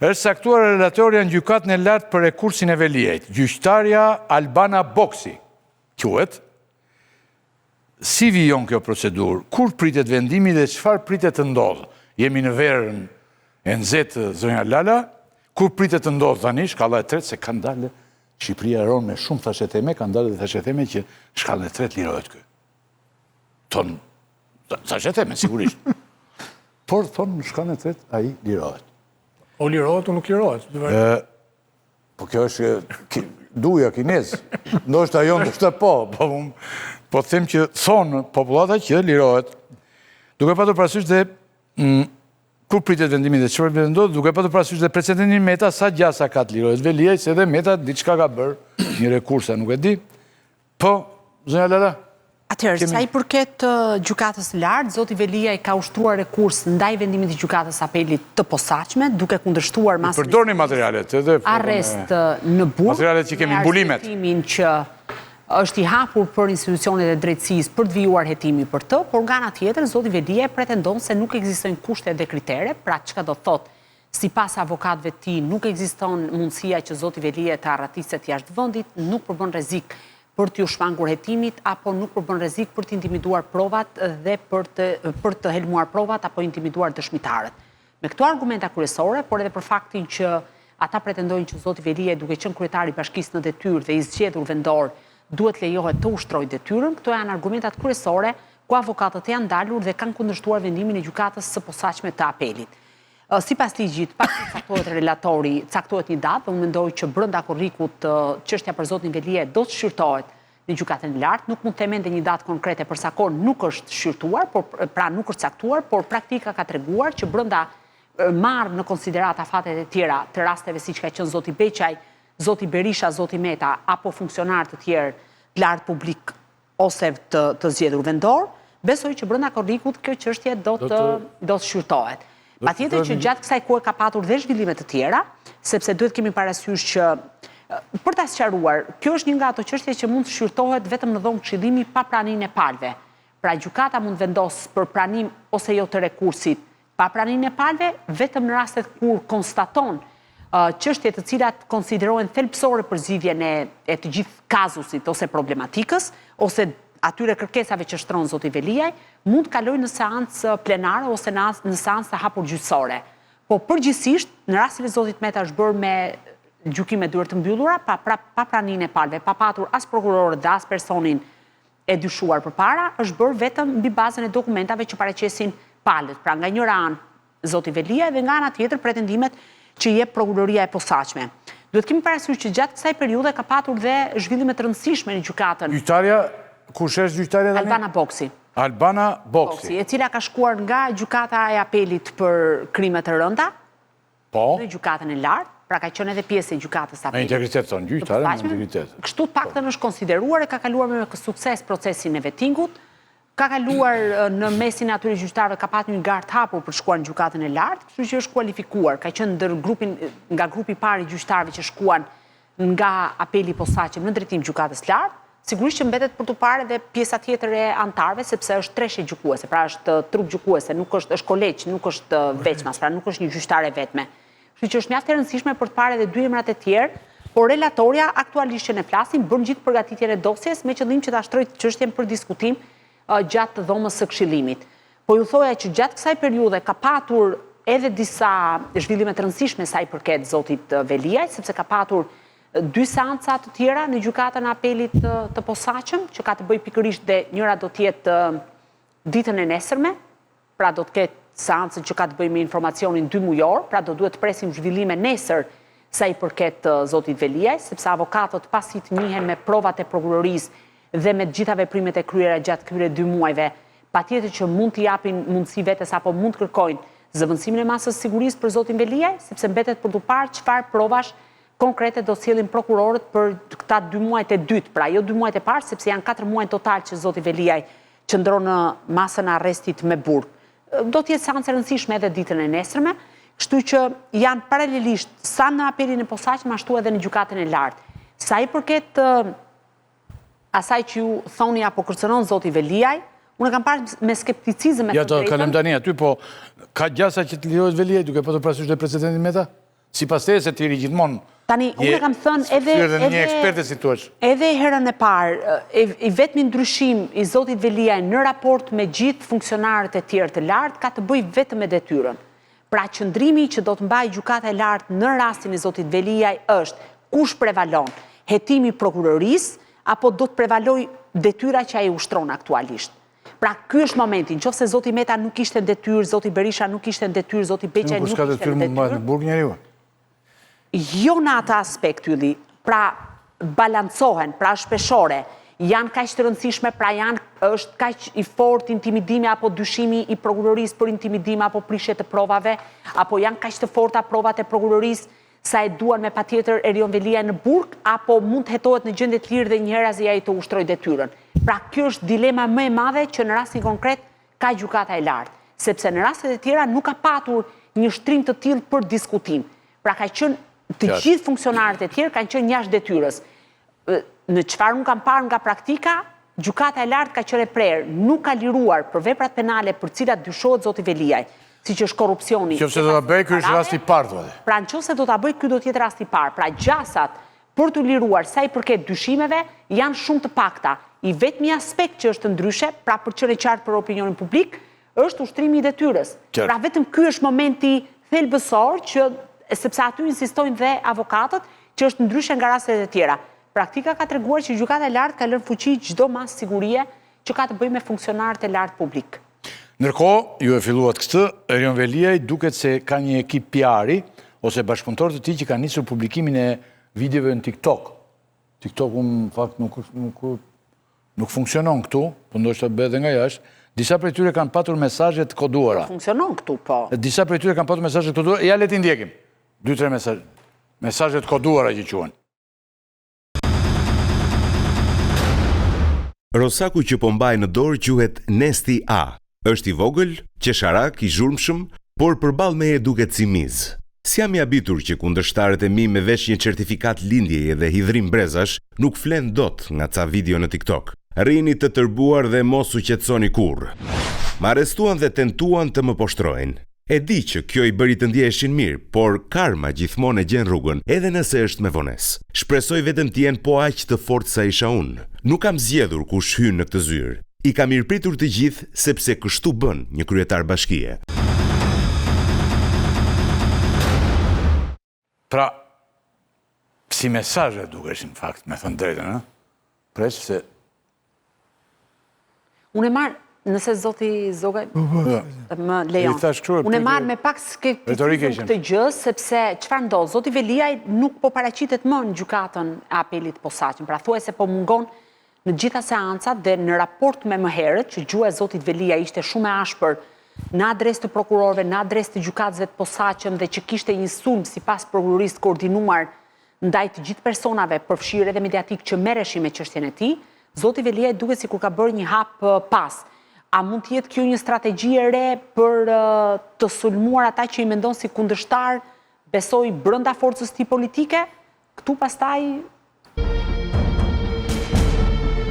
Është caktuar relatorja në gjykatën e lartë për rekursin e Veliajt, gjyqtarja Albana Boksi, quhet. Si vijon kjo procedurë? Kur pritet vendimi dhe çfarë pritet të ndodhë? Jemi në verën e nxehtë, zonja Lala. Kur pritet të ndodhë tani shkalla e tretë se kanë dalë Shqipëria rron me shumë thashetheme, kanë dalë dhe thashetheme që shkallën e tretë lirohet ky. Thonë, thashetheme, sigurisht. Por, thonë, në shkallën e tretë, ai lirohet. O lirohet, o nuk lirohet. Po kjo është duja kinez. Ndoshta jo, ndoshta po. Po, po them që thonë popullata që lirohet. Duke patur parasysh dhe mm, kur pritet vendimi dhe çfarë pritet ndodh, duke patur parasysh dhe precedentin Meta sa gjasa ka të lirohet Veliaj, se edhe Meta diçka ka bërë, një rekurs a nuk e di. Po, zonja Lala? Atëherë, sa i përket gjykatës së lartë, zoti Veliaj ka ushtruar rekurs ndaj vendimit të gjykatës së apelit të posaçme, duke kundërshtuar masën e Përdorni materialet, edhe arrest në burg, materialet që kemi mbulimet. Me që është i hapur për institucionet e drejtësisë për të vijuar hetimi për të, por nga ana tjetër zoti Veliaj pretendon se nuk ekzistojnë kushte dhe kritere, pra çka do të thotë Sipas avokatëve të tij, nuk ekziston mundësia që zoti Veliaj të arratiset jashtë vendit, nuk përbën rrezik për t'iu shmangur hetimit apo nuk përbën rrezik për të intimiduar provat dhe për të për të helmuar provat apo intimiduar dëshmitarët. Me këto argumenta kryesore, por edhe për faktin që ata pretendojnë që zoti Veliaj duke qenë kryetar i bashkisë në detyrë dhe i zgjedhur vendor duhet të lejohet të ushtrojë detyrën, këto janë argumentat kryesore ku avokatët janë ndalur dhe kanë kundërshtuar vendimin e Gjykatës së Posaçme të Apelit. Sipas ligjit, pasi caktohet relatori, caktohet një datë dhe unë mendoj që brenda korrikut çështja për zotin Veliaj do të shqyrtohet në Gjykatën e Lartë. Nuk mund të them ende një datë konkrete për sa kohë nuk është shqyrtuar, por pra nuk është caktuar, por praktika ka treguar që brenda marrë në konsideratë afatet e tjera të rasteve siç ka qenë zoti Beqaj, zoti Berisha, zoti Meta apo funksionarë të tjerë të lartë publikë ose të të zgjedhur vendor, besoj që brenda korrikut kjo çështje do të do të shqyrtohet. Patjetër që gjatë kësaj kohe ka patur dhe zhvillime të tjera, sepse duhet kemi parasysh që për ta sqaruar, kjo është një nga ato çështje që mund të shqyrtohet vetëm në dhomë këshillimi pa praninë e palëve. Pra gjykata mund të vendosë për pranim ose jo të rekursit Pa praninë e palëve, vetëm në rastet kur konstaton çështje të cilat konsiderohen thelbësore për zgjidhjen e e të gjithë kazusit ose problematikës, ose atyre kërkesave që shtron zoti Veliaj, mund të kalojë në seancë plenare ose në në seancë të hapur gjyqësore. Po përgjithësisht, në rastin e zotit Meta është bërë me gjykim me dyer të mbyllura, pa pra, pa praninë e palëve, pa patur as prokurorët dhe as personin e dyshuar përpara është bërë vetëm mbi bazën e dokumentave që paraqesin palët, pra nga njëra anë zoti Veliaj dhe nga ana tjetër pretendimet që jep Prokuroria e Posaçme. Duhet kemi parasysh që gjatë kësaj periudhe ka patur dhe zhvillime të rëndësishme në gjykatën. Gjyqtarja, kush është gjyqtarja tani? Albana Boksi. Albana Boksi. Boksi, e cila ka shkuar nga Gjykata e Apelit për Krime të Rënda, Po. Në gjykatën e lartë, pra ka qenë edhe pjesë e gjykatës së apelit. Me integritet thonë, gjyqtare me integritet. Kështu të paktën është konsideruar e ka kaluar me sukses procesin e vetingut, ka kaluar në mesin e atyre gjyqtarëve ka patur një garë të hapur për të shkuar në gjykatën e lartë, kështu që është kualifikuar, ka qenë ndër grupin nga grupi i parë i gjyqtarëve që shkuan nga apeli i posaçëm në drejtim gjykatës lartë, sigurisht që mbetet për t'u parë edhe pjesa tjetër e anëtarëve, sepse është treshe gjykuese, pra është trupë gjykuese, nuk është, është kolegj, nuk është veçmas, pra nuk është një gjyqtare e vetme. Kështu që është mjaft e rëndësishme për të parë edhe dy emrat e tjerë, por relatorja aktualisht që ne flasim bën gjithë përgatitjen e dosjes me qëllim që ta shtrojë çështjen për diskutim gjatë dhomës së këshillimit. Po ju thoja që gjatë kësaj periudhe ka patur edhe disa zhvillime të rëndësishme sa i përket zotit Veliaj, sepse ka patur dy seanca të tjera në gjykatën e apelit të posaçëm, që ka të bëjë pikërisht dhe njëra do të jetë ditën e nesërme, pra do të ketë seancën që ka të bëjë me informacionin dy mujor, pra do duhet të presim zhvillime nesër sa i përket zotit Veliaj, sepse avokatët pasi të njihen me provat e prokurorisë dhe me të gjitha veprimet e kryera gjatë këtyre dy muajve, patjetër që mund t'i japin mundësi vetes apo mund të kërkojnë zëvendësimin e masës së sigurisë për zotin Veliaj, sepse mbetet për t'u parë çfarë provash konkrete do sjellin prokurorët për këta dy muajt e dytë, pra jo dy muajt e parë, sepse janë katër muaj total që zoti Veliaj qëndron në masën e arrestit me burg. Do të jetë seancë e rëndësishme edhe ditën e nesërme, kështu që janë paralelisht sa në apelin e posaçëm ashtu edhe në gjykatën e lartë. Sa i përket asaj që ju thoni apo kërcënon zoti Veliaj, unë e kam parë me skepticizëm me ja, të drejtën. Ja, të kalojmë tani aty, po ka gjasa që të lirohet Veliaj duke patur parasysh dhe precedentin Meta? Sipas teje se ti ri gjithmonë Tani, unë e kam thënë edhe... Edhe një eksperte si thua. Edhe herën e parë, i vetmi ndryshim i zotit Veliaj në raport me gjithë funksionarët e tjerë të lartë, ka të bëjë vetëm me detyrën. Pra qëndrimi që do të mbajë Gjykata e Lartë në rastin e zotit Veliaj është kush prevalon, hetimi i prokurorisë apo do të prevalojë detyra që ai ushtron aktualisht. Pra ky është momenti, në qoftë se zoti Meta nuk ishte në detyrë, zoti Berisha nuk ishte në detyrë, zoti Beqaj nuk ishte në detyrë. Mund mbahet në burg njeriu? Jo në atë aspekt, Ylli. Pra balancohen, pra është peshore. Janë kaq të rëndësishme, pra janë është kaq i fortë intimidimi apo dyshimi i prokurorisë për intimidim apo prishje të provave, apo janë kaq të forta provat e prokurorisë sa e duan me patjetër Erion Veliajn në burg apo mund të hetohet në gjendje të lirë dhe njëherazi ai të ushtrojë detyrën. Pra kjo është dilema më e madhe që në rastin konkret ka Gjykata e Lartë, sepse në rastet e tjera nuk ka patur një shtrim të tillë për diskutim. Pra ka qenë të gjithë funksionarët e tjerë kanë qenë jashtë detyrës. Në çfarë unë kam parë nga praktika, Gjykata e Lartë ka qenë e prerë, nuk ka liruar për veprat penale për të cilat dyshohet zoti Veliaj, siç është korrupsioni. Në qoftë se do ta bëjë, ky është rasti i parë, thua ti. Pra në qoftë se do ta bëjë, ky do të jetë rasti i parë. Pra gjasat për t'u liruar sa i përket dyshimeve janë shumë të pakta. I vetmi aspekt që është ndryshe, pra për të qenë e qartë për opinionin publik, është ushtrimi i detyrës. Pra vetëm ky është momenti thelbësor që sepse aty insistojnë dhe avokatët që është ndryshe nga rastet e tjera. Praktika ka treguar që Gjykata e Lartë ka lënë në fuqi çdo masë sigurie që ka të bëjë me funksionarët e lartë publikë. Ndërkohë, ju e filluat këtë, Erion Veliaj duket se ka një ekip PR-i ose bashkëpunëtorë të tij që kanë nisur publikimin e videove në TikTok. TikToku në fakt nuk nuk nuk funksionon këtu, po ndoshta bëhet edhe nga jashtë. Disa prej tyre kanë patur mesazhe të koduara. Funksionon këtu, po. Disa prej tyre kanë patur mesazhe të koduara. Ja le t'i ndjekim. Dy tre mesazhe. Mesazhe të koduara që quhen. Rosaku që po mbaj në dorë quhet Nesti A. Është i vogël, qesharak, i zhurmshëm, por përballë meje duket si mizë. S'jam i habitur që kundërshtarët e mi me veç një certifikatë lindjeje dhe hidhrim brezash nuk flenë dot nga ca video në TikTok. Rrini të tërbuar dhe mos u qetësoni kurrë. Më arrestuan dhe tentuan të më poshtërojnë. E di që kjo i bëri të ndjeheshin mirë, por karma gjithmonë e gjen rrugën, edhe nëse është me vonesë. Shpresoj vetëm të jenë po aq të fortë sa isha unë. Nuk kam zgjedhur kush hyn në këtë zyrë. I kam mirëpritur të gjithë sepse kështu bën një kryetar bashkie. Pra, si mesazhe dukeshin në fakt, me thënë drejtën, ëh? Pres se Unë e marr, nëse zoti Zogaj po, po, po. më lejon. Unë e marr me pak skepticizëm këtë gjë, sepse çfarë ndodh? Zoti Veliaj nuk po paraqitet më në gjykatën e apelit të posaçëm. Pra thuajse po mungon në të gjitha seancat dhe në raport me më herët, që gjuha e zotit Veliaj ishte shumë e ashpër në adresë të prokurorëve, në adresë të gjykatësve të posaçëm dhe që kishte një sulm sipas prokurorisë të koordinuar ndaj të gjithë personave, përfshirë edhe mediatikë që merreshin me çështjen e tij, zoti Veliaj duket sikur ka bërë një hap pas. A mund të jetë kjo një strategji e re për të sulmuar ata që i mendon si kundërshtarë, besoj brenda forcës së tij politike? Këtu pastaj.